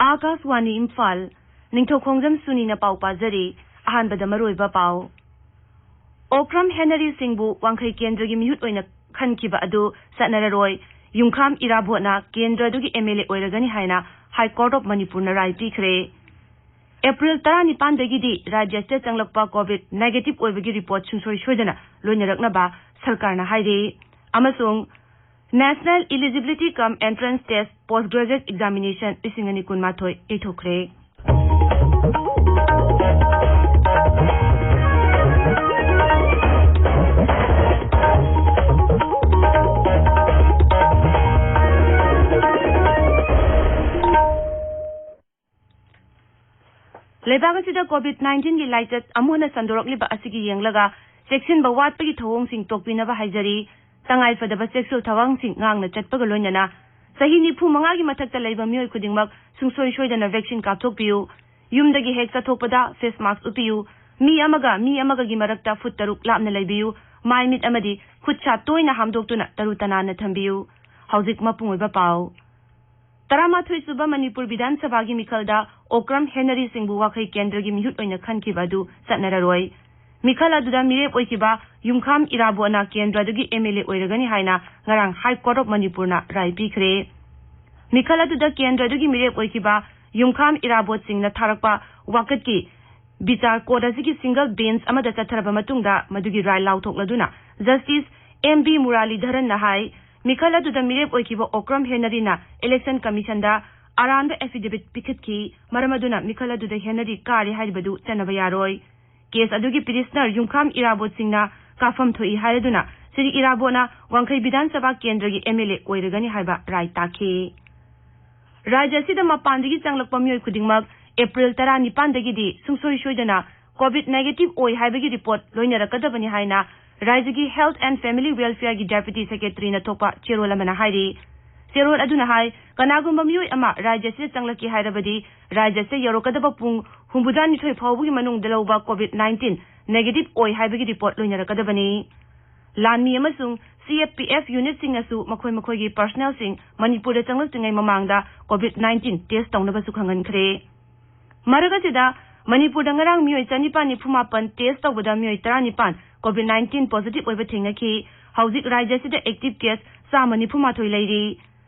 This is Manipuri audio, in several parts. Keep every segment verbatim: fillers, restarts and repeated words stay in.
ꯑꯥꯀꯥꯁꯋꯥꯅꯤ ꯏꯝꯐꯥꯜ, ꯅꯤꯡꯊꯧꯈꯣꯡꯖꯝ ꯁꯨꯅꯤꯅ ꯄꯥꯎ ꯄꯥꯖꯔꯤ꯫ ꯑꯍꯥꯟꯕꯗ ꯃꯔꯨꯑꯣꯏꯕ ꯄꯥꯎ꯫ ꯑꯣꯀ꯭ꯔꯝ ꯍꯦꯅꯔꯤ ꯁꯤꯡꯕꯨ ꯋꯥꯡꯈꯩ ꯀꯦꯟꯗ꯭ꯔꯒꯤ ꯃꯤꯍꯨꯠ ꯑꯣꯏꯅ ꯈꯟꯈꯤꯕ ꯑꯗꯨ ꯆꯠꯅꯔꯔꯣꯏ꯫ ꯌꯨꯝꯈꯥꯝ ꯏꯔꯥꯕꯣꯠꯅ ꯀꯦꯟꯗ꯭ꯔ ꯑꯗꯨꯒꯤ ꯑꯦꯝ ꯑꯦꯜ ꯑꯦ ꯑꯣꯏꯔꯒꯅꯤ ꯍꯥꯏꯅ ꯍꯥꯏ ꯀꯣꯔꯠ ꯑꯣꯐ ꯃꯅꯤꯄꯨꯔꯅ ꯔꯥꯏ ꯄꯤꯈ꯭ꯔꯦ꯫ ꯑꯦꯄ꯭ꯔꯤꯜ ꯇꯔꯥꯅꯤꯄꯥꯟꯗꯒꯤꯗꯤ ꯔꯥꯖ꯭ꯌ ꯑꯁꯤꯗ ꯆꯪꯂꯛꯄ ꯀꯣꯚꯤꯗ ꯅꯦꯒꯦꯇꯤꯚ ꯑꯣꯏꯕꯒꯤ ꯔꯤꯄꯣꯔꯠ ꯁꯨꯡꯁꯣꯏ ꯁꯣꯏꯗꯅ ꯂꯣꯏꯅꯔꯛꯅꯕ ꯁꯔꯀꯥꯔꯅ ꯍꯥꯏꯔꯦ꯫ ꯑꯃꯁꯨꯡ National Eligibility cum Entrance Test Post Graduate Examination ꯂꯤꯁꯤꯡ ꯑꯅꯤ ꯀꯨꯟꯃꯥꯊꯣꯏ ꯌꯩꯊꯣꯛꯈ꯭ꯔꯦ꯫ ꯂꯩꯕꯥꯛ ꯑꯁꯤꯗ ꯀꯣꯚꯤꯗ ꯅꯥꯏꯟꯇꯤꯟꯒꯤ ꯂꯥꯏꯆꯠ ꯑꯃꯨꯛ ꯍꯟꯅ ꯁꯟꯗꯣꯔꯛꯂꯤꯕ ꯑꯁꯤꯒꯤ ꯌꯦꯡꯂꯒ ꯆꯦꯛꯁꯤꯟꯕ ꯋꯥꯠꯄꯒꯤ ꯊꯧꯑꯣꯡꯁꯤꯡ ꯇꯣꯛꯄꯤꯅꯕ ꯍꯥꯏꯖꯔꯤ꯫ ꯇꯉꯥꯏ ꯐꯗꯕ ꯆꯦꯛꯁꯤꯜ ꯊꯧꯔꯥꯡꯁꯤꯡ ꯉꯥꯛꯅ ꯆꯠꯄꯒ ꯂꯣꯏꯅꯅ ꯆꯍꯤ ꯅꯤꯐꯨ ꯃꯉꯥꯒꯤ ꯃꯊꯛꯇ ꯂꯩꯕ ꯃꯤꯑꯣꯏ ꯈꯨꯗꯤꯡꯃꯛ ꯁꯨꯡꯁꯣꯏ ꯁꯣꯏꯗꯅ ꯚꯦꯛꯁꯤꯟ ꯀꯥꯞꯊꯣꯛꯄꯤꯌꯨ꯫ ꯌꯨꯝꯗꯒꯤ ꯍꯦꯛ ꯆꯠꯊꯣꯛꯄꯗ ꯐꯦꯁ ꯃꯥꯁꯛ ꯎꯞꯄꯤꯌꯨ꯫ ꯃꯤ ꯑꯃꯒ ꯃꯤ ꯑꯃꯒꯒꯤ ꯃꯔꯛꯇ ꯐꯨꯠ ꯇꯔꯨꯛ ꯂꯥꯞꯅ ꯂꯩꯕꯤꯌꯨ꯫ ꯃꯥꯏ ꯃꯤꯠ ꯑꯃꯗꯤ ꯈꯨꯠ ꯁꯥ ꯇꯣꯏꯅ ꯍꯥꯝꯗꯣꯛꯇꯨꯅ ꯇꯔꯨ ꯇꯅꯥꯟꯅ ꯊꯝꯕꯤꯌꯨ꯫ ꯍꯧꯖꯤꯛ ꯃꯄꯨꯡ ꯑꯣꯏꯕ ꯄꯥꯎ꯫ ꯇꯔꯥꯃꯥꯊꯣꯏ ꯁꯨꯕ ꯃꯅꯤꯄꯨꯔ ꯕꯤꯙꯥꯟ ꯁꯚꯥꯒꯤ ꯃꯤꯈꯜꯗ ꯑꯣꯀ꯭ꯔꯝ ꯍꯦꯅꯔꯤ ꯁꯤꯡꯕꯨ ꯋꯥꯈꯩ ꯀꯦꯟꯗ꯭ꯔꯒꯤ ꯃꯤꯍꯨꯠ ꯑꯣꯏꯅ ꯈꯟꯈꯤꯕ ꯑꯗꯨ ꯆꯠꯅꯔꯔꯣꯏ꯫ ꯃꯤꯈꯜ ꯑꯗꯨꯗ ꯃꯤꯔꯦꯞ ꯑꯣꯏꯈꯤꯕ ꯌꯨꯝꯈꯥꯝ ꯏꯔꯥꯕꯣꯠꯅ ꯀꯦꯟꯗ꯭ꯔ ꯑꯗꯨꯒꯤ ꯑꯦꯝ ꯑꯦꯜ ꯑꯦ ꯑꯣꯏꯔꯒꯅꯤ ꯍꯥꯏꯅ ꯉꯔꯥꯡ ꯍꯥꯏ ꯀꯣꯔꯠ ꯑꯣꯐ ꯃꯅꯤꯄꯨꯔꯅ ꯔꯥꯏ ꯄꯤꯈ꯭ꯔꯦ꯫ ꯃꯤꯈꯜ ꯑꯗꯨꯗ ꯀꯦꯟꯗ꯭ꯔ ꯑꯗꯨꯒꯤ ꯃꯤꯔꯦꯞ ꯑꯣꯏꯈꯤꯕ ꯌꯨꯝꯈꯥꯝ ꯏꯔꯥꯕꯣꯠ ꯁꯤꯡꯅ ꯊꯥꯔꯛꯄ ꯋꯥꯀꯠꯀꯤ ꯕꯤꯆꯥꯔ ꯀꯣꯔꯠ ꯑꯁꯤꯒꯤ ꯁꯤꯡꯒꯜ ꯕꯦꯟꯆ ꯑꯃꯗ ꯆꯠꯊꯔꯕ ꯃꯇꯨꯡꯗ ꯃꯗꯨꯒꯤ ꯔꯥꯏ ꯂꯥꯎꯊꯣꯛꯂꯗꯨꯅ ꯖꯁꯇꯤꯁ ꯑꯦꯝ ꯕꯤ ꯃꯨꯔꯥꯂꯤꯙꯔꯟꯅ ꯍꯥꯏ, ꯃꯤꯈꯜ ꯑꯗꯨꯗ ꯃꯤꯔꯦꯞ ꯑꯣꯏꯈꯤꯕ ꯑꯣꯀ꯭ꯔꯝ ꯍꯦꯅꯔꯤꯅ ꯏꯂꯦꯛꯁꯟ ꯀꯃꯤꯁꯟꯗ ꯑꯔꯥꯟꯕ ꯑꯦꯐꯤꯗꯦꯕꯤꯠ ꯄꯤꯈꯠꯈꯤ, ꯃꯔꯝ ꯑꯗꯨꯅ ꯃꯤꯈꯜ ꯑꯗꯨꯗ ꯍꯦꯅꯔꯤ ꯀꯥꯔꯦ ꯍꯥꯏꯔꯤꯕꯗꯨ ꯆꯠꯅꯕ ꯌꯥꯔꯣꯏ꯫ ꯀꯦꯁ ꯑꯗꯨꯒꯤ ꯄꯤꯇꯤꯁꯅꯔ ꯌꯨꯝꯈꯥꯝ ꯏꯔꯥꯕꯣꯠ ꯁꯤꯡꯅ ꯀꯥꯐꯝ ꯊꯣꯛꯏ ꯍꯥꯏꯔꯗꯨꯅ ꯁ꯭ꯔꯤ ꯏꯔꯥꯕꯣꯠꯅ ꯋꯥꯡꯈꯩ ꯕꯤꯙꯥꯟ ꯁꯚꯥ ꯀꯦꯟꯗ꯭ꯔꯒꯤ ꯑꯦꯝ ꯑꯦꯜ ꯑꯦ ꯑꯣꯏꯔꯒꯅꯤ ꯍꯥꯏꯕ ꯔꯥꯏ ꯇꯥꯈꯤ꯫ ꯔꯥꯖ꯭ꯌ ꯑꯁꯤꯗ ꯃꯄꯥꯟꯗꯒꯤ ꯆꯪꯂꯛꯄ ꯃꯤꯑꯣꯏ ꯈꯨꯗꯤꯡꯃꯛ ꯑꯦꯄ꯭ꯔꯤꯜ ꯇꯔꯥꯅꯤꯄꯥꯟꯗꯒꯤꯗꯤ ꯁꯨꯡꯁꯣꯏ ꯁꯣꯏꯗꯅ ꯀꯣꯚꯤꯗ ꯅꯦꯒꯦꯇꯤꯚ ꯑꯣꯏ ꯍꯥꯏꯕꯒꯤ ꯔꯤꯄꯣꯔꯠ ꯂꯣꯏꯅꯔꯛꯀꯗꯕꯅꯤ ꯍꯥꯏꯅ ꯔꯥꯖ꯭ꯌꯒꯤ ꯍꯦꯜꯊ ꯑꯦꯟꯗ ꯐꯦꯃꯤꯂꯤ ꯋꯦꯜꯐꯤꯌꯔꯒꯤ ꯗꯦꯄ꯭ꯌꯨꯇꯤ ꯁꯦꯀ꯭ꯔꯦꯇꯔꯤꯅ ꯊꯣꯛꯄ ꯆꯦꯔꯣꯜ ꯑꯃꯅ ꯍꯥꯏꯔꯤ꯫ ꯆꯦꯔꯣꯜ ꯑꯗꯨꯅ ꯍꯥꯏ, ꯀꯅꯥꯒꯨꯝꯕ ꯃꯤꯑꯣꯏ ꯑꯃ ꯔꯥꯖ꯭ꯌ ꯑꯁꯤꯗ ꯆꯪꯂꯛꯀꯦ ꯍꯥꯏꯔꯕꯗꯤ ꯔꯥꯖ꯭ꯌ ꯑꯁꯤꯗ ꯌꯧꯔꯛꯀꯗꯕ ꯄꯨꯡ ꯍꯨꯝꯐꯨꯇꯔꯥꯅꯤꯊꯣꯏ ꯐꯥꯎꯕꯒꯤ ꯃꯅꯨꯡꯗ ꯂꯧꯕ ꯀꯣꯚꯤꯗ ꯅꯥꯏꯟꯇꯤꯟ ꯅꯦꯒꯦꯇꯤꯚ ꯑꯣꯏ ꯍꯥꯏꯕꯒꯤ ꯔꯤꯄꯣꯔꯠ ꯂꯣꯏꯅꯔꯛꯀꯗꯕꯅꯤ꯫ ꯂꯥꯟꯃꯤ ꯑꯃꯁꯨꯡ C F P F unitꯁꯤꯡꯅꯁꯨ ꯃꯈꯣꯏ ꯃꯈꯣꯏꯒꯤ personnelꯁꯤꯡ ꯃꯅꯤꯄꯨꯔꯗ ꯆꯪꯂꯛꯇ꯭ꯔꯤꯉꯩ ꯃꯃꯥꯡꯗ COVID nineteen test ꯇꯧꯅꯕꯁꯨ ꯈꯪꯍꯟꯈ꯭ꯔꯦ꯫ ꯃꯔꯛ ꯑꯁꯤꯗ, ꯃꯅꯤꯄꯨꯔꯗ ꯉꯔꯥꯡ ꯃꯤꯑꯣꯏ ꯆꯅꯤꯄꯥꯟ ꯅꯤꯐꯨ ꯃꯥꯄꯟ test ꯇꯧꯕꯗ ꯃꯤꯑꯣꯏ ꯇꯔꯥꯅꯤꯄꯥꯟ COVID nineteen positive ꯑꯣꯏꯕ ꯊꯦꯡꯅꯈꯤ꯫ ꯍꯧꯖꯤꯛ ꯔꯥꯖ꯭ꯌ ꯑꯁꯤꯗ active case ꯆꯥꯝꯃ ꯅꯤꯐꯨ ꯃꯥꯊꯣꯏ ꯂꯩꯔꯤ꯫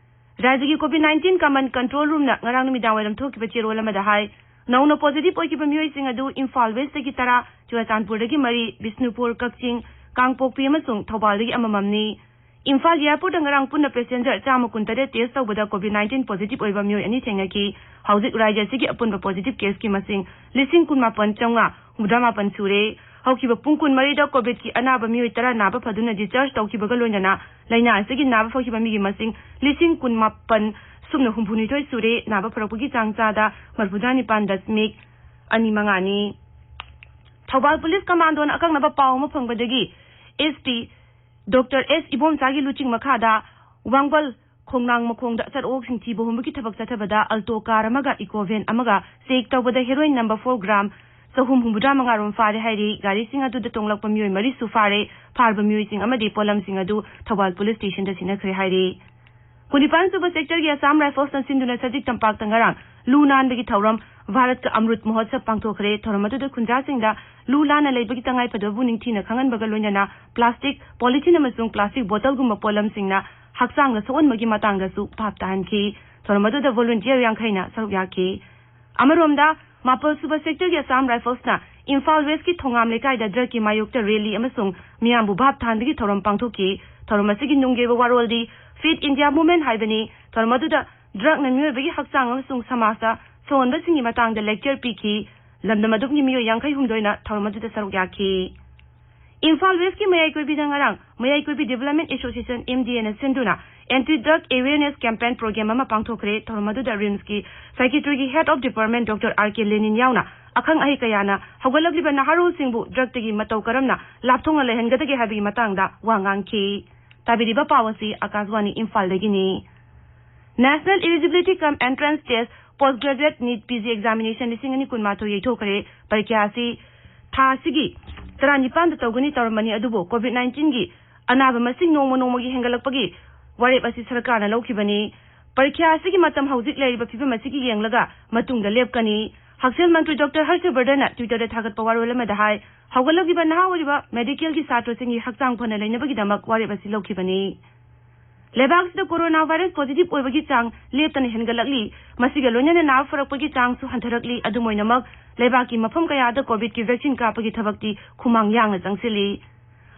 ꯔꯥꯖ꯭ꯌꯒꯤ COVID nineteen command control roomꯅ ꯉꯔꯥꯡ ꯅꯨꯃꯤꯗꯥꯡ ꯋꯥꯏꯔꯝ ꯊꯣꯛꯈꯤꯕ ꯆꯦꯔꯣꯜ ꯑꯃꯗ ꯍꯥꯏ, ꯅꯧꯅ positive ꯑꯣꯏꯈꯤꯕ ꯃꯤꯑꯣꯏꯁꯤꯡ ꯑꯗꯨ ꯏꯝꯐꯥꯜ Westꯇꯒꯤ ꯇꯔꯥ, ꯆꯨꯔꯆꯥꯟꯄꯨꯔꯗꯒꯤ ꯃꯔꯤ, ꯕꯤꯁꯅꯨꯄꯨꯔ, ꯀꯛꯆꯤꯡ, ꯀꯥꯡꯄꯣꯛꯄꯤ ꯑꯃꯁꯨꯡ ꯊꯧꯕꯥꯜꯗꯒꯤ ꯑꯃꯃꯝꯅꯤ꯫ ꯏꯝꯐꯥꯜ airportꯇ ꯉꯔꯥꯡ ꯄꯨꯟꯅ passenger ꯆꯥꯝꯃ ꯀꯨꯟꯇꯔꯦꯠ test ꯇꯧꯕꯗ COVID nineteen positive ꯑꯣꯏꯕ ꯃꯤꯑꯣꯏ ꯑꯅꯤ ꯊꯦꯡꯅꯈꯤ꯫ ꯍꯧꯖꯤꯛ ꯔꯥꯖ꯭ꯌ ꯑꯁꯤꯒꯤ ꯑꯄꯨꯟꯕ positive caseꯀꯤ ꯃꯁꯤꯡ ꯂꯤꯁꯤꯡ ꯀꯨꯟꯃꯥꯄꯟ ꯆꯥꯝꯃꯉꯥ ꯍꯨꯝꯐꯨꯇꯔꯥꯃꯥꯄꯟ ꯁꯨꯔꯦ꯫ ꯍꯧꯈꯤꯕ ꯄꯨꯡ ꯀꯨꯟꯃꯔꯤꯗ COVIDꯀꯤ ꯑꯅꯥꯕ ꯃꯤꯑꯣꯏ ꯇꯔꯥ ꯅꯥꯕ ꯐꯗꯨꯅ discharge ꯇꯧꯈꯤꯕꯒ ꯂꯣꯏꯅꯅ ꯂꯥꯏꯅꯥ ꯑꯁꯤꯒꯤ ꯅꯥꯕ ꯐꯈꯤꯕ ꯃꯤꯒꯤ ꯃꯁꯤꯡ ꯂꯤꯁꯤꯡ ꯀꯨꯟꯃꯥꯄꯟ ꯁꯨꯞꯅ ꯍꯨꯝꯐꯨꯅꯤꯊꯣꯏ ꯁꯨꯔꯦ꯫ ꯅꯥꯕ ꯐꯔꯛꯄꯒꯤ ꯆꯥꯡ ꯆꯥꯗ ꯃꯔꯤꯐꯨꯇꯔꯥꯅꯤꯄꯥꯟ ꯗꯁꯃꯤꯛ ꯑꯅꯤ ꯃꯉꯥꯅꯤ꯫ ꯊꯧꯕꯥꯜ ꯄꯨꯂꯤꯁ ꯀꯃꯥꯟꯗꯣꯅ ꯑꯀꯛꯅꯕ ꯄꯥꯎ ꯑꯃ ꯐꯪꯕꯗꯒꯤ SP Doctor S ꯏꯕꯣꯝꯆꯥꯒꯤ ꯂꯨꯆꯤꯡ ꯃꯈꯥꯗ ꯋꯥꯡꯕꯜ ꯈꯣꯡꯅꯥꯡ ꯃꯈꯣꯡꯗ ꯑꯆꯠ ꯑꯋꯣꯛꯁꯤꯡ ꯊꯤꯕ ꯍꯨꯝꯕꯒꯤ ꯊꯕꯛ ꯆꯠꯊꯕꯗ Alto car ꯑꯃꯒ Eeco van ꯑꯃꯒ check ꯇꯧꯕꯗ heroin number four gram ꯆꯍꯨꯝ ꯍꯨꯝꯐꯨꯇꯔꯥ ꯃꯉꯥ ꯔꯣꯝ ꯐꯥꯔꯦ ꯍꯥꯏꯔꯤ꯫ ꯒꯥꯔꯤꯁꯤꯡ ꯑꯗꯨꯗ ꯇꯣꯡꯂꯛꯄ ꯃꯤꯑꯣꯏ ꯃꯔꯤꯁꯨ ꯐꯥꯔꯦ꯫ ꯐꯥꯔꯕ ꯃꯤꯑꯣꯏꯁꯤꯡ ꯑꯃꯗꯤ ꯄꯣꯠꯂꯝꯁꯤꯡ ꯑꯗꯨ ꯊꯧꯕꯥꯜ ꯄꯨꯂꯤꯁ ꯁ꯭ꯇꯦꯁꯟꯗ ꯁꯤꯟꯅꯈ꯭ꯔꯦ ꯍꯥꯏꯔꯤ꯫ ꯀꯨꯟꯅꯤꯄꯥꯟ ꯁꯨꯕ sectorꯒꯤ Assam Riflesꯅ ꯁꯤꯟꯗꯨꯅ ꯁꯖꯤꯛ ꯇꯝꯄꯥꯛꯇ ꯉꯔꯥꯡ ꯂꯨ ꯅꯥꯟꯕꯒꯤ ꯊꯧꯔꯝ ꯚꯥꯔꯠꯀ ꯑꯃ꯭ꯔꯨꯠ ꯃꯍꯣꯠꯁꯕ ꯄꯥꯡꯊꯣꯛꯈ꯭ꯔꯦ꯫ ꯊꯧꯔꯝ ꯑꯗꯨꯗ ꯈꯨꯟꯖꯥꯁꯤꯡꯗ ꯂꯨ ꯂꯥꯟꯅ ꯂꯩꯕꯒꯤ ꯇꯉꯥꯏꯐꯗꯕꯕꯨ ꯅꯤꯡꯊꯤꯅ ꯈꯪꯍꯟꯕꯒ ꯂꯣꯏꯅꯅ plastic, polythene ꯑꯃꯁꯨꯡ plastic bottleꯒꯨꯝꯕ ꯄꯣꯠꯂꯝꯁꯤꯡꯅ ꯍꯛꯆꯥꯡꯗ ꯁꯣꯛꯍꯟꯕꯒꯤ ꯃꯇꯥꯡꯗꯁꯨ ꯚꯥꯞ ꯇꯥꯍꯟꯈꯤ꯫ ꯊꯧꯔꯝ ꯑꯗꯨꯗ volunteer ꯌꯥꯡꯈꯩꯅ ꯁꯔꯨꯛ ꯌꯥꯈꯤ꯫ ꯑꯃꯔꯣꯝꯗ, ꯃꯥꯄꯜ ꯁꯨꯕ sectorꯒꯤ Assam Riflesꯅ ꯏꯝꯐꯥꯜ Westꯀꯤ ꯊꯣꯉꯥꯝ ꯂꯩꯀꯥꯏꯗ drugꯀꯤ ꯃꯥꯌꯣꯛꯇ rally ꯑꯃꯁꯨꯡ ꯃꯤꯌꯥꯝꯕꯨ ꯚꯥꯞ ꯊꯥꯍꯟꯕꯒꯤ ꯊꯧꯔꯝ ꯄꯥꯡꯊꯣꯛꯈꯤ꯫ ꯊꯧꯔꯝ ꯑꯁꯤꯒꯤ ꯅꯨꯡꯒꯤ ꯑꯣꯏꯕ ꯋꯥꯔꯣꯜꯗꯤ Fit India Movement ꯍꯥꯏꯕꯅꯤ꯫ ꯊꯧꯔꯝ ꯑꯗꯨꯗ drugꯅ ꯃꯤꯑꯣꯏꯕꯒꯤ ꯍꯛꯆꯥꯡ ꯑꯃꯁꯨꯡ ꯁꯃꯥꯖꯇ ꯁꯣꯛꯍꯟꯕꯁꯤꯡꯒꯤ ꯃꯇꯥꯡꯗ lecture ꯄꯤꯈꯤ꯫ ꯂꯝꯗꯝ ꯑꯗꯨꯒꯤ ꯃꯤꯑꯣꯏ ꯌꯥꯡꯈꯩ ꯍꯨꯝꯗꯣꯏꯅ ꯊꯧꯔꯝ ꯑꯗꯨꯗ ꯁꯔꯨꯛ ꯌꯥꯈꯤ꯫ ꯏꯝꯐꯥꯜ Westꯀꯤ ꯃꯌꯥꯏꯀꯣꯏꯕꯤꯗ ꯉꯔꯥꯡ ꯃꯌꯥꯏꯀꯣꯏꯕꯤ Development Association, MDAꯅ ꯁꯤꯟꯗꯨꯅ anti drug awareness campaign program ꯑꯃ ꯄꯥꯡꯊꯣꯛꯈ꯭ꯔꯦ꯫ ꯊꯧꯔꯝ ꯑꯗꯨꯗ RIMSꯀꯤ Secretaryꯒꯤ Head of Department Doctor R K Lenin ꯌꯥꯎꯅ ꯑꯈꯪ ꯑꯍꯩ ꯀꯌꯥꯅ ꯍꯧꯒꯠꯂꯛꯂꯤꯕ ꯅꯍꯥꯔꯣꯜꯁꯤꯡꯕꯨ drugꯇꯒꯤ ꯃꯇꯧ ꯀꯔꯝꯅ ꯂꯥꯞꯊꯣꯛꯅ ꯂꯩꯍꯟꯒꯗꯒꯦ ꯍꯥꯏꯕꯒꯤ ꯃꯇꯥꯡꯗ ꯋꯥ ꯉꯥꯡꯈꯤ꯫ ꯇꯥꯕꯤꯔꯤꯕ ꯄꯥꯎ ꯑꯁꯤ ꯑꯀꯥꯁꯕꯥꯅꯤ ꯏꯝꯐꯥꯜꯗꯒꯤꯅꯤ꯫ National Eligibility cum Entrance Test Postgraduate NEET PG Examination ꯂꯤꯁꯤꯡ ꯑꯅꯤ ꯀꯨꯟꯃꯥꯊꯣꯏ ꯌꯩꯊꯣꯛꯈ꯭ꯔꯦ꯫ ꯄꯔꯤꯈ꯭ꯌꯥ ꯑꯁꯤ ꯊꯥ ꯑꯁꯤꯒꯤ ꯇꯔꯥꯅꯤꯄꯥꯟꯗ ꯇꯧꯒꯅꯤ ꯇꯧꯔꯝꯕꯅꯤ, ꯑꯗꯨꯕꯨ COVID nineteenꯒꯤ ꯑꯅꯥꯕ ꯃꯁꯤꯡ ꯅꯣꯡꯃ ꯅꯣꯡꯃꯒꯤ ꯍꯦꯟꯒꯠꯂꯛꯄꯒꯤ ꯋꯥꯔꯦꯞ ꯑꯁꯤ ꯁꯔꯀꯥꯔꯅ ꯂꯧꯈꯤꯕꯅꯤ꯫ ꯄꯔꯤꯈ꯭ꯌꯥ ꯑꯁꯤꯒꯤ ꯃꯇꯝ ꯍꯧꯖꯤꯛ ꯂꯩꯔꯤꯕ ꯐꯤꯕꯝ ꯑꯁꯤꯒꯤ ꯌꯦꯡꯂꯒ ꯃꯇꯨꯡꯗ ꯂꯦꯞꯀꯅꯤ꯫ ꯍꯛꯁꯦꯜ ꯃꯟꯇ꯭ꯔꯤ ꯗꯣꯛꯇꯔ ꯍꯔꯁ ꯕꯔꯗꯟꯅ Twitter-ꯗ ꯊꯥꯒꯠꯄ ꯋꯥꯔꯣꯜ ꯑꯃꯗ ꯍꯥꯏ, ꯍꯧꯒꯠꯂꯛꯂꯤꯕ ꯅꯍꯥ ꯑꯣꯏꯔꯤꯕ ꯃꯦꯗꯤꯀꯦꯜꯒꯤ ꯁꯥꯇ꯭ꯔꯁꯤꯡꯒꯤ ꯍꯛꯆꯥꯡ ꯐꯅ ꯂꯩꯅꯕꯒꯤꯗꯃꯛ ꯋꯥꯔꯦꯞ ꯑꯁꯤ ꯂꯧꯈꯤꯕꯅꯤ꯫ ꯂꯩꯕꯥꯛ ꯑꯁꯤꯗ ꯀꯣꯔꯣꯅꯥ ꯚꯥꯏꯔꯁ ꯄꯣꯖꯤꯇꯤꯚ ꯑꯣꯏꯕꯒꯤ ꯆꯥꯡ ꯂꯦꯞꯇꯅ ꯍꯦꯟꯒꯠꯂꯛꯂꯤ꯫ ꯃꯁꯤꯒ ꯂꯣꯏꯅꯅ ꯅꯥꯕ ꯐꯔꯛꯄꯒꯤ ꯆꯥꯡꯁꯨ ꯍꯟꯊꯔꯛꯂꯤ꯫ ꯑꯗꯨꯝ ꯑꯣꯏꯅꯃꯛ, ꯂꯩꯕꯥꯛꯀꯤ ꯃꯐꯝ ꯀꯌꯥꯗ ꯀꯣꯚꯤꯗꯀꯤ ꯚꯦꯛꯁꯤꯟ ꯀꯥꯞꯄꯒꯤ ꯊꯕꯛꯇꯤ ꯈꯨꯃꯥꯡ ꯌꯥꯡꯅ ꯆꯪꯁꯤꯜꯂꯤ꯫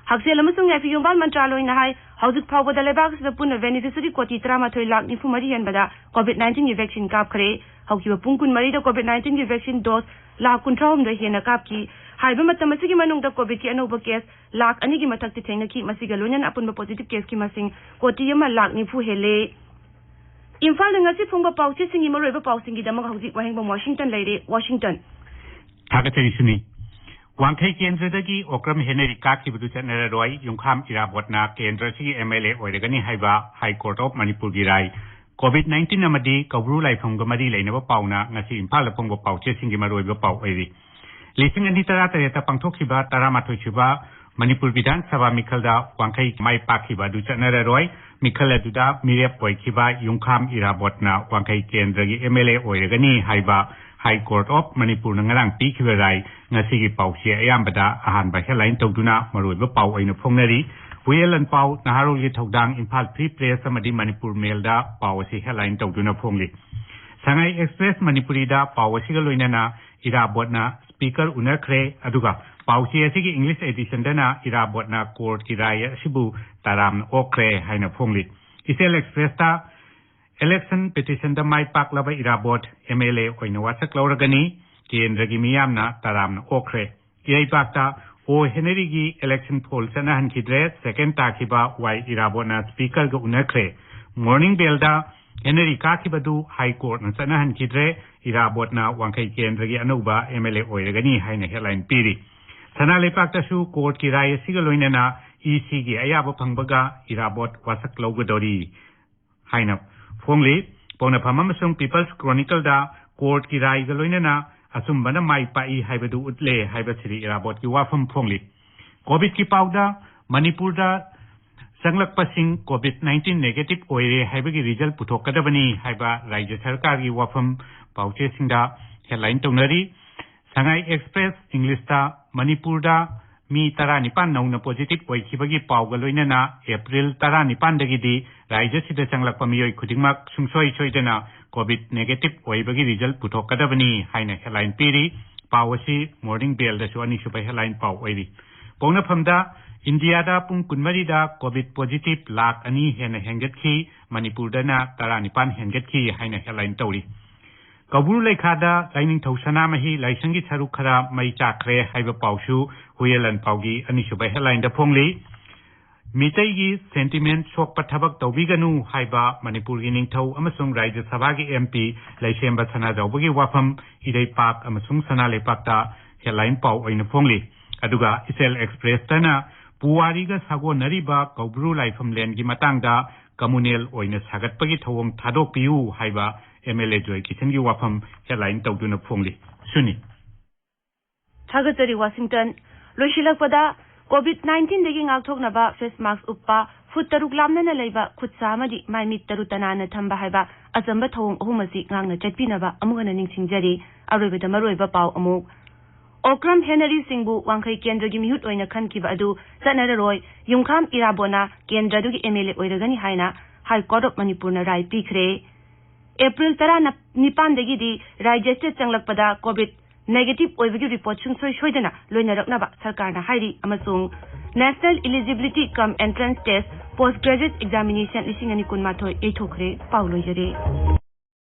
ꯍꯛꯁꯦꯜ ꯑꯃꯁꯨꯡ ꯌꯥꯏꯐ ꯌꯨꯝꯕꯥꯜ ꯃꯟꯇ꯭ꯔꯥꯂꯣꯏꯅ ꯍꯥꯏ, ꯍꯧꯖꯤꯛ ꯐꯥꯎꯕꯗ ꯂꯩꯕꯥꯛ ꯑꯁꯤꯗ ꯄꯨꯟꯅ ꯕꯦꯅꯤꯐꯤꯁꯔꯤ ꯀꯣꯇꯤ ꯇꯔꯥꯃꯥꯊꯣꯏ ꯂꯥꯈ ꯅꯤꯐꯨ ꯃꯔꯤ ꯍꯦꯟꯕꯗ ꯀꯣꯚꯤꯗ ꯅꯥꯏꯟꯇꯤꯟꯒꯤ ꯚꯦꯛꯁꯤꯟ ꯀꯥꯞꯈ꯭ꯔꯦ꯫ ꯍꯧꯈꯤꯕ ꯄꯨꯡ ꯀꯨꯟꯃꯔꯤꯗ ꯀꯣꯚꯤꯗ ꯅꯥꯏꯟꯇꯤꯟꯒꯤ ꯚꯦꯛꯁꯤꯟ ꯗꯣꯁ ꯂꯥꯈ ꯀꯨꯟꯊ꯭ꯔꯥꯍꯨꯝꯗꯣꯏ ꯍꯦꯟꯅ ꯀꯥꯞꯈꯤ꯫ ꯍꯥꯏꯔꯤꯕ ꯃꯇꯝ ꯑꯁꯤꯒꯤ ꯃꯅꯨꯡꯗ ꯀꯣꯚꯤꯗꯀꯤ ꯑꯅꯧꯕ ꯀꯦꯁ ꯂꯥꯈ ꯑꯅꯤꯒꯤ ꯃꯊꯛꯇ ꯊꯦꯡꯅꯈꯤ꯫ ꯃꯁꯤꯒ ꯂꯣꯏꯅꯅ ꯑꯄꯨꯟꯕ ꯄꯣꯖꯤꯇꯤꯚ ꯀꯦꯁꯀꯤ ꯃꯁꯤꯡ ꯀꯣꯇꯤ ꯑꯃ ꯂꯥꯈ ꯅꯤꯐꯨ ꯍꯦꯜꯂꯦ꯫ ꯏꯝꯐꯥꯜꯗ ꯉꯁꯤ ꯐꯣꯡꯕ ꯄꯥꯎꯆꯦꯁꯤꯡꯒꯤ ꯃꯔꯨꯑꯣꯏꯕ ꯄꯥꯎꯁꯤꯡꯒꯤꯗꯃꯛ ꯍꯧꯖꯤꯛ ꯋꯥꯍꯦꯡꯕꯝ ꯋꯥꯁꯤꯡꯇꯟ ꯂꯩꯔꯦ꯫ ꯋꯥꯁꯤꯡꯇꯟ꯫ ꯊꯥꯒꯠꯆꯔꯤ ꯁꯨꯅꯤ꯫ ꯋꯥꯡꯈꯩ ꯀꯦꯟꯗ꯭ꯔꯗꯒꯤ ꯑꯣꯀ꯭ꯔꯝ ꯍꯦꯅꯔꯤ ꯀꯥꯈꯤꯕꯗꯨ ꯆꯠꯅꯔꯔꯣꯏ꯫ ꯌꯨꯝꯈꯥꯝ ꯏꯔꯥꯕꯣꯠꯅ ꯀꯦꯟꯗ꯭ꯔ ꯑꯁꯤꯒꯤ M L A ꯑꯣꯏꯔꯒꯅꯤ ꯍꯥꯏꯕ High Court of ꯃꯅꯤꯄꯨꯔꯒꯤ ꯔꯥꯏ꯫ ꯀꯣꯚꯤꯗ ꯅꯥꯏꯟꯇꯤꯟ ꯑꯃꯗꯤ ꯀꯧꯕ꯭ꯔꯨ ꯂꯥꯏꯐꯝꯒ ꯃꯔꯤ ꯂꯩꯅꯕ ꯄꯥꯎꯅ ꯉꯁꯤ ꯏꯝꯐꯥꯜꯗ ꯐꯣꯡꯕ ꯄꯥꯎꯆꯦꯁꯤꯡꯒꯤ ꯃꯔꯨꯑꯣꯏꯕ ꯄꯥꯎ ꯑꯣꯏꯔꯤ꯫ ꯂꯤꯁꯤꯡ ꯑꯅꯤ ꯇꯔꯥꯇꯔꯦꯠꯇ ꯄꯥꯡꯊꯣꯛꯈꯤꯕ ꯇꯔꯥꯃꯥꯊꯣꯏ ꯁꯨꯕ ꯃꯅꯤꯄꯨꯔ ꯕꯤꯙꯥꯟ ꯁꯚꯥ ꯃꯤꯈꯜꯗ ꯋꯥꯡꯈꯩ ꯃꯥꯏ ꯄꯥꯛꯈꯤꯕ ꯑꯗꯨ ꯆꯠꯅꯔꯔꯣꯏ꯫ ꯃꯤꯈꯜ ꯑꯗꯨꯗ ꯃꯤꯔꯦꯞ ꯑꯣꯏꯈꯤꯕ ꯌꯨꯝꯈꯥꯝ ꯏꯔꯥꯕꯣꯠꯅ ꯋꯥꯡꯈꯩ ꯀꯦꯟꯗ꯭ꯔꯒꯤ M L A ꯑꯣꯏꯔꯒꯅꯤ ꯍꯥꯏꯕ High Court of ꯃꯅꯤꯄꯨꯔꯅ ꯉꯔꯥꯡ ꯄꯤꯈꯤꯕ ꯔꯥꯏ ꯉꯁꯤꯒꯤ ꯄꯥꯎꯆꯦ ꯑꯌꯥꯝꯕꯗ ꯑꯍꯥꯟꯕ headline ꯇꯧꯗꯨꯅ ꯃꯔꯨꯑꯣꯏꯕ ꯄꯥꯎ ꯑꯣꯏꯅ ꯐꯣꯡꯅꯔꯤ꯫ ꯍꯨꯏꯌꯦꯟ ꯂꯥꯟꯄꯥꯎ, ꯅꯍꯥꯔꯣꯜꯒꯤ ꯊꯧꯗꯥꯡ, ꯏꯝꯐꯥꯜ ꯐ꯭ꯔꯤ ꯄ꯭ꯔꯦꯁ ꯑꯃꯗꯤ ꯃꯅꯤꯄꯨꯔ ꯃꯦꯜꯗ ꯄꯥꯎ ꯑꯁꯤ headline ꯇꯧꯗꯨꯅ ꯐꯣꯡꯂꯤ꯫ ꯁꯉꯥꯏ ꯑꯦꯛꯁꯄ꯭ꯔꯦꯁ ꯃꯅꯤꯄꯨꯔꯤꯗ ꯄꯥꯎ ꯑꯁꯤꯒ ꯂꯣꯏꯅꯅ ꯏꯔꯥꯕꯣꯠꯅ ꯁ꯭ꯄꯤꯀꯔ ꯎꯅꯈ꯭ꯔꯦ, ꯑꯗꯨꯒ ꯄꯥꯎꯆꯦ ꯑꯁꯤꯒꯤ ꯏꯪꯂꯤꯁ ꯑꯦꯗꯤꯁꯟꯗꯅ ꯏꯔꯥꯕꯣꯠꯅ ꯀꯣꯔꯠꯀꯤ ꯔꯥꯏ ꯑꯁꯤꯕꯨ ꯇꯔꯥꯝꯅ ꯑꯣꯛꯈ꯭ꯔꯦ ꯍꯥꯏꯅ ꯐꯣꯡꯂꯤ꯫ ꯏꯆꯦꯜ ꯑꯦꯛꯁꯄ꯭ꯔꯦꯁꯇ election petitionꯗ ꯃꯥꯏ ꯄꯥꯛꯂꯕ ꯏꯔꯥꯕꯣꯠ M L A ꯑꯣꯏꯅ ꯋꯥꯁꯛ ꯂꯧꯔꯒꯅꯤ꯫ ꯀꯦꯟꯗ꯭ꯔꯒꯤ ꯃꯤꯌꯥꯝꯅ ꯇꯔꯥꯝꯅ ꯑꯣꯛꯈ꯭ꯔꯦ꯫ ꯏꯔꯩꯄꯥꯛꯇ ꯑꯣ ꯍꯦꯅꯔꯤꯒꯤ election poll ꯆꯠꯅꯍꯟꯈꯤꯗ꯭ꯔꯦ꯫ Second ꯇꯥꯈꯤꯕ ꯋꯥꯏ ꯏꯔꯥꯕꯣꯠꯅ ꯁ꯭ꯄꯤꯀꯔꯒ ꯎꯅꯈ꯭ꯔꯦ꯫ ꯃꯣꯔꯅꯤꯡ ꯕꯦꯜꯗ ꯍꯦꯅꯔꯤ ꯀꯥꯈꯤꯕꯗꯨ ꯍꯥꯏ ꯀꯣꯔꯠꯅ ꯆꯠꯅꯍꯟꯈꯤꯗ꯭ꯔꯦ꯫ ꯏꯔꯥꯕꯣꯠꯅ ꯋꯥꯡꯈꯩ ꯀꯦꯟꯗ꯭ꯔꯒꯤ ꯑꯅꯧꯕ M L A ꯑꯣꯏꯔꯒꯅꯤ ꯍꯥꯏꯅ headline ꯄꯤꯔꯤ꯫ ꯁꯅꯥ ꯂꯩꯄꯥꯛꯇꯁꯨ ꯀꯣꯔꯠꯀꯤ ꯔꯥꯏ ꯑꯁꯤꯒ ꯂꯣꯏꯅꯅ ECꯒꯤ ꯑꯌꯥꯕ ꯐꯪꯕꯒ ꯏꯔꯥꯕꯣꯠ ꯋꯥꯁꯛ ꯂꯧꯒꯗꯧꯔꯤ ꯍꯥꯏꯅ ꯐꯣꯡꯂꯤ꯫ ꯄꯣꯛꯅꯐꯝ ꯑꯃꯁꯨꯡ ꯄꯤꯄꯜꯁ ꯀ꯭ꯔꯣꯅꯤꯀꯜꯗ ꯀꯣꯔꯠꯀꯤ ꯔꯥꯏꯒ ꯂꯣꯏꯅꯅ ꯑꯆꯨꯝꯕꯅ ꯃꯥꯏ ꯄꯥꯛꯏ ꯍꯥꯏꯕꯗꯨ ꯎꯠꯂꯦ ꯍꯥꯏꯕ ꯁꯤꯔꯤ ꯏꯔꯥꯕꯣꯠꯀꯤ ꯋꯥꯐꯝ ꯐꯣꯡꯂꯤ꯫ ꯀꯣꯚꯤꯗꯀꯤ ꯄꯥꯎꯗ, ꯃꯅꯤꯄꯨꯔꯗ ꯆꯪꯂꯛꯄꯁꯤꯡ COVID nineteen negative ꯑꯣꯏꯔꯦ ꯍꯥꯏꯕꯒꯤ ꯔꯤꯖꯜ ꯄꯨꯊꯣꯛꯀꯗꯕꯅꯤ ꯍꯥꯏꯕ ꯔꯥꯖ꯭ꯌ ꯁꯔꯀꯥꯔꯒꯤ ꯋꯥꯐꯝ ꯄꯥꯎꯆꯦꯁꯤꯡꯗ ꯍꯦꯗꯂꯥꯏꯟ ꯇꯧꯅꯔꯤ꯫ ꯁꯉꯥꯏ ꯑꯦꯛꯁꯄ꯭ꯔꯦꯁ ꯏꯪꯂꯤꯁꯇ ꯃꯅꯤꯄꯨꯔꯗ ꯃꯤ ꯇꯔꯥꯅꯤꯄꯥꯟ ꯅꯧꯅ ꯄꯣꯖꯤꯇꯤꯚ ꯑꯣꯏꯈꯤꯕꯒꯤ ꯄꯥꯎꯒ ꯂꯣꯏꯅꯅ ꯑꯦꯄ꯭ꯔꯤꯜ ꯇꯔꯥꯅꯤꯄꯥꯟꯗꯒꯤꯗꯤ ꯔꯥꯖ꯭ꯌꯁꯤꯗ ꯆꯪꯂꯛꯄ ꯃꯤꯑꯣꯏ ꯈꯨꯗꯤꯡꯃꯛ ꯁꯨꯡꯁꯣꯏ ꯁꯣꯏꯗꯅ COVID negative ꯑꯣꯏꯕꯒꯤ ꯔꯤꯖꯜ ꯄꯨꯊꯣꯛꯀꯗꯕꯅꯤ ꯍꯥꯏꯅ ꯍꯦꯗꯂꯥꯏꯟ ꯄꯤꯔꯤ꯫ ꯄꯥꯎ ꯑꯁꯤ ꯃꯣꯔꯅꯤꯡ ꯕꯦꯜꯗꯁꯨ ꯑꯅꯤꯁꯨꯕ ꯍꯦꯗꯂꯥꯏꯟ ꯄꯥꯎ ꯑꯣꯏꯔꯤ꯫ ꯄꯣꯛꯅꯐꯝꯗ ꯏꯟꯗꯤꯌꯥꯗ ꯄꯨꯡ ꯀꯨꯟꯃꯔꯤꯗ COVID ꯄꯣꯖꯤꯇꯤꯚ ꯂꯥꯈ ꯑꯅꯤ ꯍꯦꯟꯅ ꯍꯦꯟꯒꯠꯈꯤ, ꯃꯅꯤꯄꯨꯔꯗꯅ ꯇꯔꯥꯅꯤꯄꯥꯟ ꯍꯦꯟꯒꯠꯈꯤ ꯍꯥꯏꯅ ꯍꯦꯗꯂꯥꯏꯟ ꯇꯧꯔꯤ꯫ ꯀꯧꯕ꯭ꯔꯨ ꯂꯩꯈꯥꯗ ꯂꯥꯏꯅꯤꯡꯊꯧ ꯁꯅꯥꯃꯍꯤ ꯂꯥꯏꯁꯪꯒꯤ ꯁꯔꯨꯛ ꯈꯔ ꯃꯩ ꯆꯥꯛꯈ꯭ꯔꯦ ꯍꯥꯏꯕ ꯄꯥꯎꯁꯨ ꯍꯨꯏꯌꯦꯟ ꯂꯥꯟꯄꯥꯎꯒꯤ ꯑꯅꯤꯁꯨꯕ ꯍꯦꯗꯂꯥꯏꯟꯗ ꯐꯣꯡꯂꯤ꯫ ꯃꯤꯇꯩꯒꯤ ꯁꯦꯟꯇꯤꯃꯦꯟ ꯁꯣꯛꯄ ꯊꯕꯛ ꯇꯧꯕꯤꯒꯅꯨ ꯍꯥꯏꯕ ꯃꯅꯤꯄꯨꯔꯒꯤ ꯅꯤꯡꯊꯧ ꯑꯃꯁꯨꯡ ꯔꯥꯖ꯭ꯌ ꯁꯚꯥꯒꯤ MP ꯂꯩꯁꯦꯝꯕ ꯁꯅꯥꯖꯥꯎꯕꯒꯤ ꯋꯥꯐꯝ ꯏꯔꯩꯄꯥꯛ ꯑꯃꯁꯨꯡ ꯁꯅꯥ ꯂꯩꯄꯥꯛꯇ ꯍꯦꯗꯂꯥꯏꯟ ꯄꯥꯎ ꯑꯣꯏꯅ ꯐꯣꯡꯂꯤ꯫ ꯑꯗꯨꯒ ꯏꯆꯦꯜ ꯑꯦꯛꯁꯄ꯭ꯔꯦꯁꯇꯅ ꯄꯨꯋꯥꯔꯤꯒ ꯁꯥꯒꯣꯟꯅꯔꯤꯕ ꯀꯧꯕ꯭ꯔꯨ ꯂꯥꯏꯐꯝꯂꯦꯟꯒꯤ ꯃꯇꯥꯡꯗ ꯀꯝꯃꯨꯅꯦꯜ ꯑꯣꯏꯅ ꯁꯥꯒꯠꯄꯒꯤ ꯊꯧꯑꯣꯡ ꯊꯥꯗꯣꯛꯄꯤꯌꯨ ꯍꯥꯏꯕ MLA ꯖꯣꯏ ꯀꯤꯁꯟꯒꯤ ꯋꯥꯐꯝ ꯍꯦꯗꯂꯥꯏꯟ ꯇꯧꯗꯨꯅ ꯐꯣꯡꯂꯤ꯫ ꯁꯨꯅꯤ꯫ ꯊꯥꯒꯠꯆꯔꯤ ꯋꯥꯁꯤꯡꯇꯟ꯫ ꯂꯣꯏꯁꯤꯜꯂꯛꯄꯗ, COVID nineteenꯗꯒꯤ ꯉꯥꯛꯊꯣꯛꯅꯕ ꯐꯦꯁ ꯃꯥꯛꯁ ꯎꯞꯄ, ꯐꯨꯠ ꯇꯔꯨꯛ ꯂꯥꯞꯅꯅ ꯂꯩꯕ, ꯈꯨꯠ ꯁꯥ ꯑꯃꯗꯤ ꯃꯥꯏ ꯃꯤꯠ ꯇꯔꯨ ꯇꯅꯥꯟꯅ ꯊꯝꯕ ꯍꯥꯏꯕ ꯑꯆꯝꯕ ꯊꯧꯑꯣꯡ ꯑꯍꯨꯝ ꯑꯁꯤ ꯉꯥꯛꯅ ꯆꯠꯄꯤꯅꯕ ꯑꯃꯨꯛ ꯍꯟꯅ ꯅꯤꯡꯁꯤꯡꯖꯔꯤ꯫ ꯑꯔꯣꯏꯕꯗ ꯃꯔꯨꯑꯣꯏꯕ ꯄꯥꯎ ꯑꯃꯨꯛ꯫ ꯑꯣꯀ꯭ꯔꯝ ꯍꯦꯅꯔꯤꯁꯤꯡꯕꯨ ꯋꯥꯡꯈꯩ ꯀꯦꯟꯗ꯭ꯔꯒꯤ ꯃꯤꯍꯨꯠ ꯑꯣꯏꯅ ꯈꯟꯈꯤꯕ ꯑꯗꯨ ꯆꯠꯅꯔꯔꯣꯏ꯫ ꯌꯨꯝꯈꯥꯝ ꯏꯔꯥꯕꯣꯠꯅ ꯀꯦꯟꯗ꯭ꯔꯗꯨꯒꯤ MLA ꯑꯣꯏꯔꯒꯅꯤ ꯍꯥꯏꯅ High Court of ꯃꯅꯤꯄꯨꯔꯅ ꯔꯥꯏ ꯄꯤꯈ꯭ꯔꯦ꯫ ꯑꯦꯄ꯭ꯔꯤꯜ ꯇꯔꯥꯅꯤꯄꯥꯟꯗꯒꯤꯗꯤ ꯔꯥꯖ꯭ꯌꯁꯤꯗ ꯆꯪꯂꯛꯄꯗ COVID negative ꯑꯣꯏꯕꯒꯤ ꯔꯤꯄꯣꯔꯠ ꯁꯨꯡꯁꯣꯏ ꯁꯣꯏꯗꯅ ꯂꯣꯏꯅꯔꯛꯅꯕ ꯁꯔꯀꯥꯔꯅ ꯍꯥꯏꯔꯤ ꯑꯃꯁꯨꯡ National Eligibility cum Entrance Test Post Graduate Examination ꯂꯤꯁꯤꯡ ꯑꯅꯤ ꯀꯨꯟꯃꯥꯊꯣꯏ ꯌꯩꯊꯣꯛꯈ꯭ꯔꯦ꯫ ꯄꯥꯎ ꯂꯣꯏꯖꯔꯦ꯫